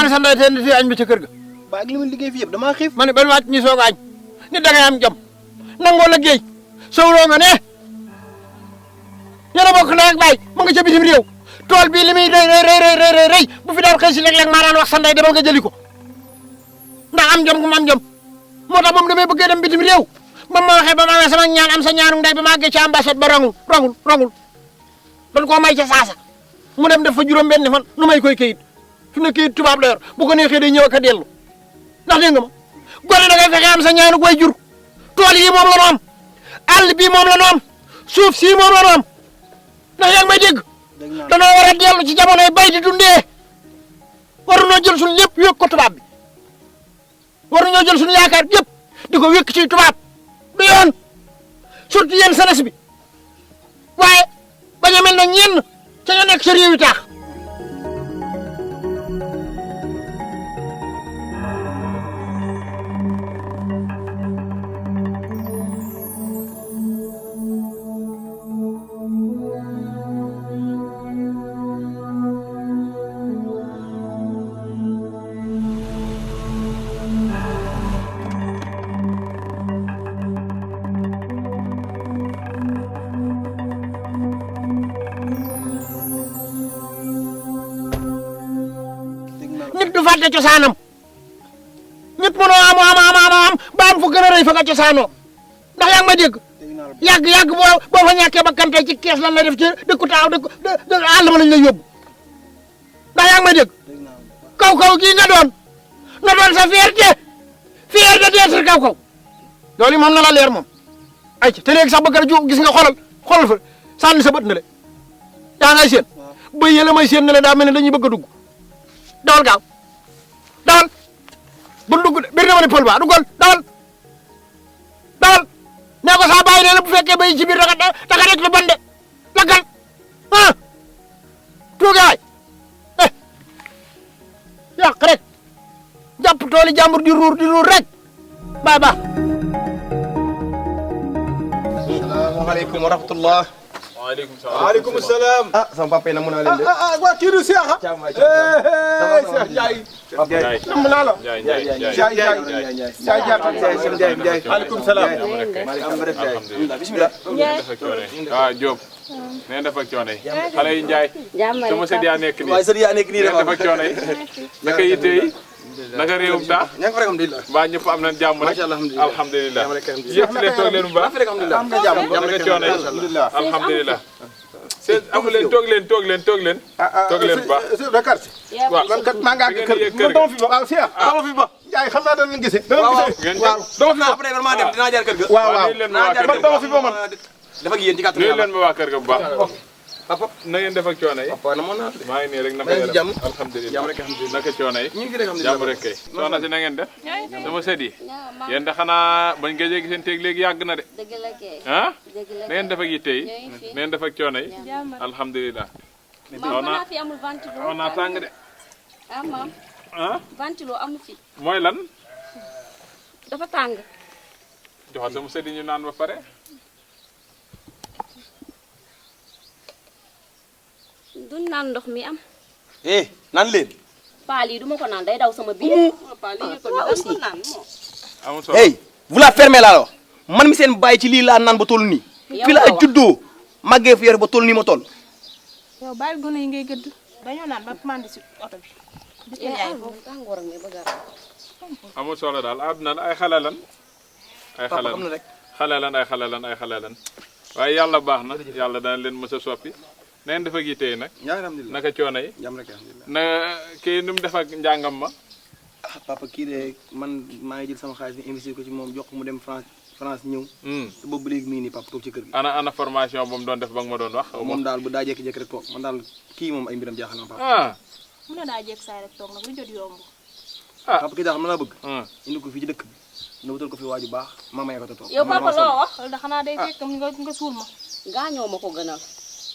sa ndey te fi añ bi ca kër ga ba ak li ma liggéey fi yëpp damaa xiif ma ne ban wàcc ñu soog a añ nit da ngay am jom nangoo liggéey sowloo nga ne yéen a bokk ndey ak baay mu nga ca bitim réew tool bii li muy rëy bu fi daan xëy si léeg-léeg maa daan wax sa ndey demal nga jëli ko ndax am jom gu mu am jom moo tax ba mu demee bëggee dem bitim réew ba ma waxee ba ma amee sama ñaan am sa ñaanu ndey ba ma àggee ca ambassade ba rongul dañ koo may ca saasa mu dem def fa juróom-benn fan nu may koy kayit fi mu ne kayit tubaab la yor bu ko neexee day ñëw ak a dellu ndax dégg nga ma gone da ngay fexe am sa ñaanu way jur tool yi moom la ñu am àll bii moom la ñu am suuf sii moom la ñu am ndax yaa ngi may dégg danoo war a dellu ci jamonoy bay di dundee waruñoo jël suñu lépp yëg ko tubaab bi waruñoo jël suñu yaakaar yëpp di ko wékk ci tubaab du yoon surtout yéen senes bi waaye bañ a mel na ñenn ca ña nekk sa réew yi taax nit du fàtte cosaanam nit mënoo am ba am fu gën a rëy fa nga cosaanoo ndax yaa ngi may dégg yàgg boo fa ñàkkee ba kante ci kees lan la def ci dëkku taaw dëkku àll ma lañ lay yóbbu ndax yaa ngi may dégg kaw gii nga doon na doon sa fierté d'être kaw loolu moom na la leer moom ay te léegi sax bëgg a ju gis nga xoolal fa sànni sa bët na le yaa ngay seen bëy yële may seen ne le daa mel ne dañuy bëgg a dugg dawal gaaw dawal bu dugg de bir na ma ne pël ba duggal dawal nee ko saa bàyyi nee na bu fekkee bay ci biir daka rek lu bande lakkal tuugaay yàq rek jàpp tooli jàmbur di ruur rek baa baax asalaamaaleykum wa rahmatullah waaleykum salaam. ah sama papa yi na mun naa leen de. waa kii du Cheikh ah. Cheikh Ndiaye. nam naa la. Ndiaye. waaleykum salaam. bismillah. ah Diop. nee na dafa ak coono yi. xale yi Ndiaye. sama sëñ yaa nekk nii. waaye sëñ yaa nekk nii nee na dafa ak coono yi. naka yitte yi. naka réewum taa. ña nga fa rek alhamdulilah. mbaa ñëpp am nañ jàmm rek. alhamdulilah. yéen leen toog leen bu baax. naka coono yi. alhamdulilah. seen amu leen toog leen toog leen bu baax. chef de quartier. waaw man kat maa ngi àgg kër gi man dama fi ba waaw Cheikh dama fi ba. Ndiaye xam naa dana leen gisee. waaw waaw dama fi ba après man maa dem dinaa jaar kër ga. waaw man dama fi ba man. dafa ak yéen ci kàttan nuyu leen ma waa kër ga bu baax. papa na ngeen def ak coono yi. papa na mën naa maa ngi nii rek naka ci jàmm. alhamdulilah jàmm rek alhamdulilah. naka coono yi. ñu ngi fi rek alhamdulilah jàmm rek kay. soxna si na ngeen def. sama sët yi. yéen de xanaa bañ gëjee gi seen teeg léegi yàgg na de. dëgg la kay. ah dëgg la na ngeen def ak yitte yi. na ngeen def ak coono yi. alhamdulilah. maam xanaa fi amul ventilo. xaw naa tàng de. ah maam. ah ventilo amu fi. mooy lan. dafa tàng. joxal sama sët yi ñu naan ba pare. duñ naan ndox mi am. naan leen. paal yi du ma ko naan day daw sama biir. paal yi ko naan amul solo. hey vous la fermez laa la wax man mi seen bàyyi ci lii laa naan ba toll nii. fi la juddoo màggee fi yore ba toll nii ma toll. yow bàyyi gone yi ngay gëdd dañoo naan ba mandi si oto bi. bis yaay foofu tàngoor ak mi bëgg a amul solo daal àdduna la ay xale lan. ay xale xam na lan rek. ay xale lan waaye yàlla baax na yàlla dana leen mës a soppi. na ngeen def ak yitte yi nag. alhamdulilah naka coono yi. jàmm rek alhamdulilah. na kii nu mu def ak njàngam ma. ah papa kii de man maa ngi jël sama xaalis bi investir ko ci moom jox ko mu dem France ñëw. te boobu ba léegi mi ngi nii papa toog ci kër gi. ana formation bu mu doon def ba nga ma doon wax. moom daal bu daa jékki-jékki rek toog man daal kii moom ay mbiram jaaxal na papa. ah. mun na daa jékki saay rek toog nag lu jot yomb. ah papa kii daal xam na laa bëgg. indi ko fii ci dëkk bi nga wutal ko fi waaju baax ma may ko te toog. yow papa loo wax. loolu da xanaa day fekk nga suul ma. gaañoo ma ko gënal.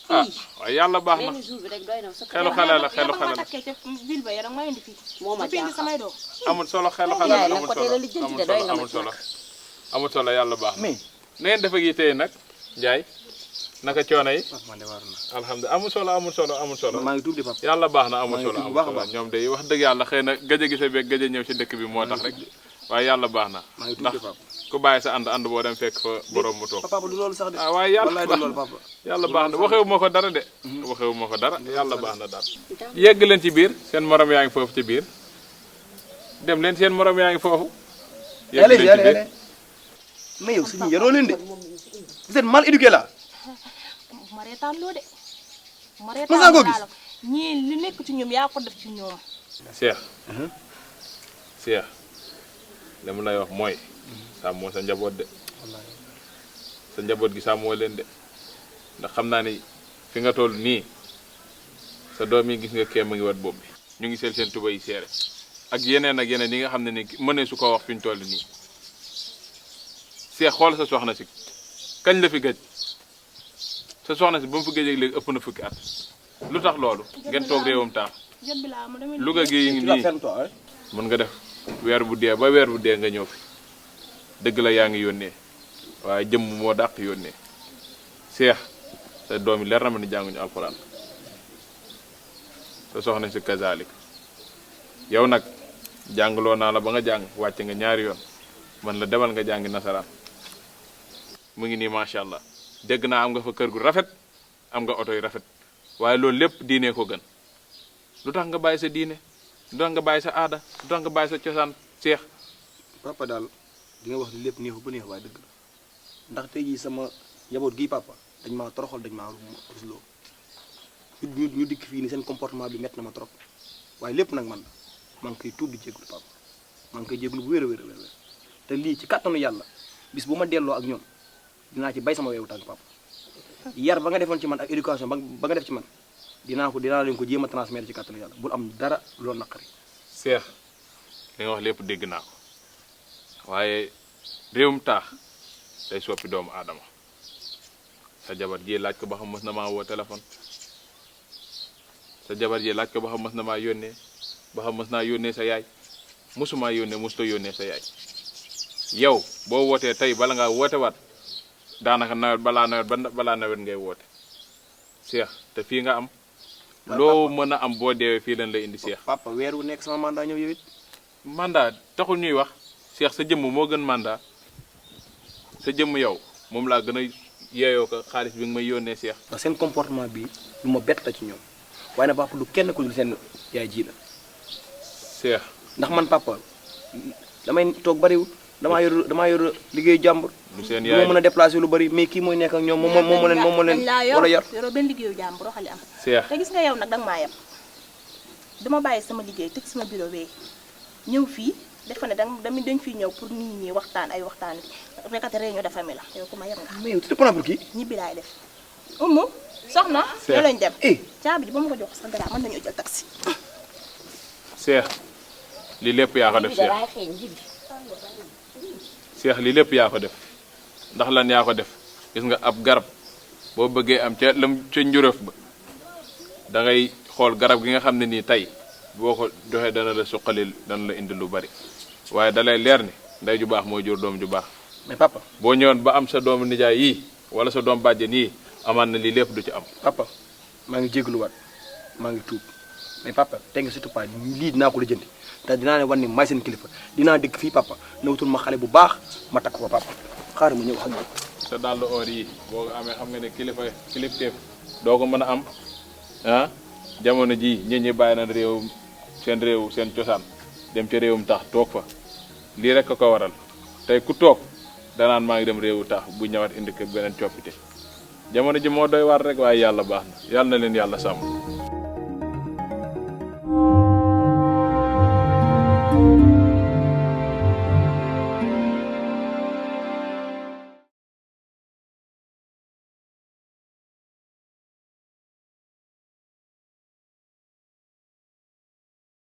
ah waaye yàlla baax na. benn jour bi rek doy na sa xelu xale la xelu xale ma la. takkee ca ville ba ya rek ma indi fii. moo ma fi indi jaaxal. samay doom. amul solo xelu xale la yaay nag amul ko teel a lijjanti de doy nga ma amul solo amul solo yàlla baax na. mais na ngeen def ak yitte yi nag Ndiaye. naka coono yi papa man de waaru na alhamdulilah amul solo maa ngi tuub de papa yàlla baax na amul maa ngi solo tuub bu baax a amul solo baax. ñoom de wax dëgg yàlla xëy na gëj a gise beeg gëj a ñëw ci dëkk bi moo tax rek waaye yàlla baax na maa ngi tuub ndax de papa ku bàyyi sa ànd boo dem fekk fa borom mu toog papa du loolu sax de ah waaye yàlla wallaay du loolu papa yàlla baax na waxewu ma ko dara de waxewu ma ko dara yàlla baax na daal yegg leen ci biir seen morom yaa ngi foofu ci biir dem leen seen morom yaa ngi foofu yegg leen ci biir mais yow suñu yaroo leen de vous êtes mal éduqué là ma reetaan loo de ma Mos naa koo gis. laa la ñii li nekk ci ñoom yaa ko def ci ñoom Cheikh Cheikh li mu lay wax mooy sàmmoo sa njaboot de sa njaboot gi sàmmoo leen de ndax xam naa ni fi nga toll nii sa doom yi gis nga kee mu ngi wat bopp bi ñu ngi seen tuba yi seere ak yeneen yi nga xam ne ni mënee su ko wax fi ñu toll nii Cheikh xool sa soxna si kañ la fi gëj sa soxna si ba mu fi gëjee léegi ëpp na fukki at lu tax loolu ngeen toog réewam taax jot bi laa ma damay Louga gi tu la nii ferme toi mën nga def weer bu dee ba weer bu dee nga ñëw fi dëgg la yaa ngi yónnee waaye jëmm moo dàq yónnee Cheikh sa doom yi leer na ma ni jànguñu alxuraan sa soxna si kazalik yow nag jàngloo naa la ba nga jàng wàcc nga ñaari yoon man la demal nga jàngi nasaraan mu ngi nii macha allah dégg naa am nga fa kër gu rafet am nga oto yu rafet waaye loolu lépp diine ko gën lu tax nga bàyyi sa diine lu tax nga bàyyi sa aada lu tax nga bàyyi sa cosaan Cheikh papa daal di nga wax li lépp neexu ba neex waaye dëgg la ndax tey jii sama njaboot gii papa dañ maa toroxal dañ maa rusloo ñu dikk fii ni seen comportement bi métti na ma trop waaye lépp nag man la maa ngi koy tuub di jégalu papa maa ngi koy jégalu bu wér a wér a wér te lii ci kàttanu yàlla bis bu ma delloo ak ñoom dinaa ci bay sama weewu tànk papa yar ba nga defoon ci man ak éducation ba nga def ci man dinaa leen ko jéem a transmettre ci kàttanu yàlla bul am dara loolu naqari. Cheikh li nga wax lépp dégg naa ko waaye réewum taax day soppi doomu aadama sa jabar ji laaj ko ba xam mës na maa woo téléphone sa jabar ji laaj ko ba xam mës na maa yónnee ba xam mës naa yónnee sa yaay mësumaa yónnee mësuta yónnee sa yaay yow boo wootee tey bala ngaa woote waat daanaka nawet balaa nawet ngay woote Cheikh te fii nga am loo mën a am boo deewee fii lañ lay indi Cheikh papa weer wu nekk sama mandat ñëw yow it. mandat taxul ñuy wax Cheikh sa jëmm moo gën mandat sa jëmm yow moom laa gën a yeeyoo ko xaalis bi nga may yónnee Cheikh. ndax seen comportement bi lu ma bett la ci ñoom waaye nag papa lu kenn ku dul seen yaay ji la Cheikh ndax man papa damay toog bariwul damaa yor liggéeyu jàmbur. lu seen du yaay ma mën a déplacer lu bari mais kii mooy nekk ak ñoom moom moo leen wala yor. yoroo benn liggéeyu jàmbur xali am Cheikh te gis nga yow nag danga maa yem dama bàyyi sama liggéey tëj sama bureau bee ñëw fii defa ne dañ fiy ñëw pour nit ñi waxtaan ay waxtaan rekate réunion de famille la yow ku ma yem nga mais yow tu te prends pour qui. ñibbi laay def umu soxna Cheikh. yoo lañ dem eh caabi ji ba ma ko jox sa gara mën nañoo jël taxi Cheikh lii lépp yaa ko def Cheikh dafay xeeñ jibi Cheikh lii lépp yaa ko def ndax lan yaa ko def gis nga ab garab boo bëggee am ca njuróof ba da ngay xool garab gi nga xam ne nii tey boo ko joxee dana la suqalil dana la indi lu bari waaye dalay leer ni ndey ju baax mooy jur doom ju baax mais papa boo ñëwoon ba am sa doomu nijaay yii wala sa doom bàjjen yii amaan na lii lépp du ci am papa maa ngi jégluwaat maa ngi tuub mais papa tey nga surtout pas lii dinaa ko lijjanti te dinaa ne wan ni maay seen kilifa dinaa dëkk fii papa na wutul ma xale bu baax ma takk ko papa xaaral ma ñëw wax ak yow. sa dàll or yi boo ko amee xam nga ne kilifteef doo ko mën a am ah jamono ji ñit ñi bàyyi na réew seen cosaan dem ca réewum tax toog fa lii rek a ko waral tey ku toog danaan maa ngi dem réewu tax bu ñëwaat indi ko beneen coppite jamono ji moo doy waar rek waaye yàlla baax na yàlla na leen yàlla sàmm